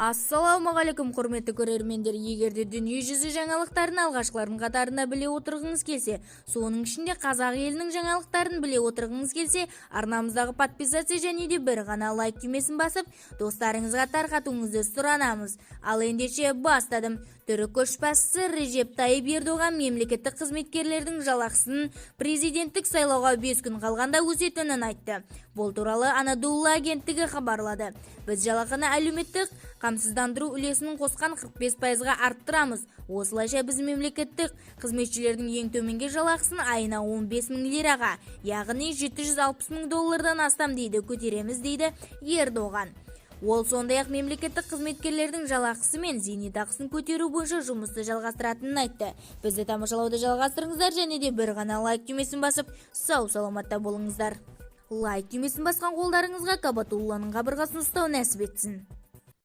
Ассалаумағалейкум, құрметті көрермендер! Егер де дүние жүзі жаңалықтарын алғашқылардың қатарында біле отырғыңыз келсе, соның ішінде қазақ елінің жаңалықтарын біле отырғыңыз келсе, арнамыздағы подписаться және де бір ғана лайк түймесін басып, достарыңызға тарқатуыңызды сұранамыз. Ал ендеше, бастадым. Түрік көшбасшысы Режеп Тайып Ердоған мемлекеттік қызметкерлердің жалақысын президенттік сайлауға 5 күн қалғанда өсетінін айтты. Бұл туралы Анадолу агенттігі хабарлады. Біз жалақыны әлеуметтік қамсыздандыру үлесін қосқан 45%-ға арттырамыз. Осылайша, біз мемлекеттік қызметшілердің ең төменгі жалақысын айына 15 мың лираға, яғни 760 мың доллардан астам дейді, көтереміз, дейді Ердоған. Ол сондай-ақ мемлекеттік қызметкерлердің жалақысы мен зейнетақысын көтеру бойынша жұмысты жалғастыратынын айтты. Бізді тамашалауды жалғастырыңыздар және де бір ғана лайк түймесін басып, сау саламатта болыңыздар. Лайк түймесін басқан қолдарыңызға Кабатулланың қабырғасын ұстау нәсіп етсін.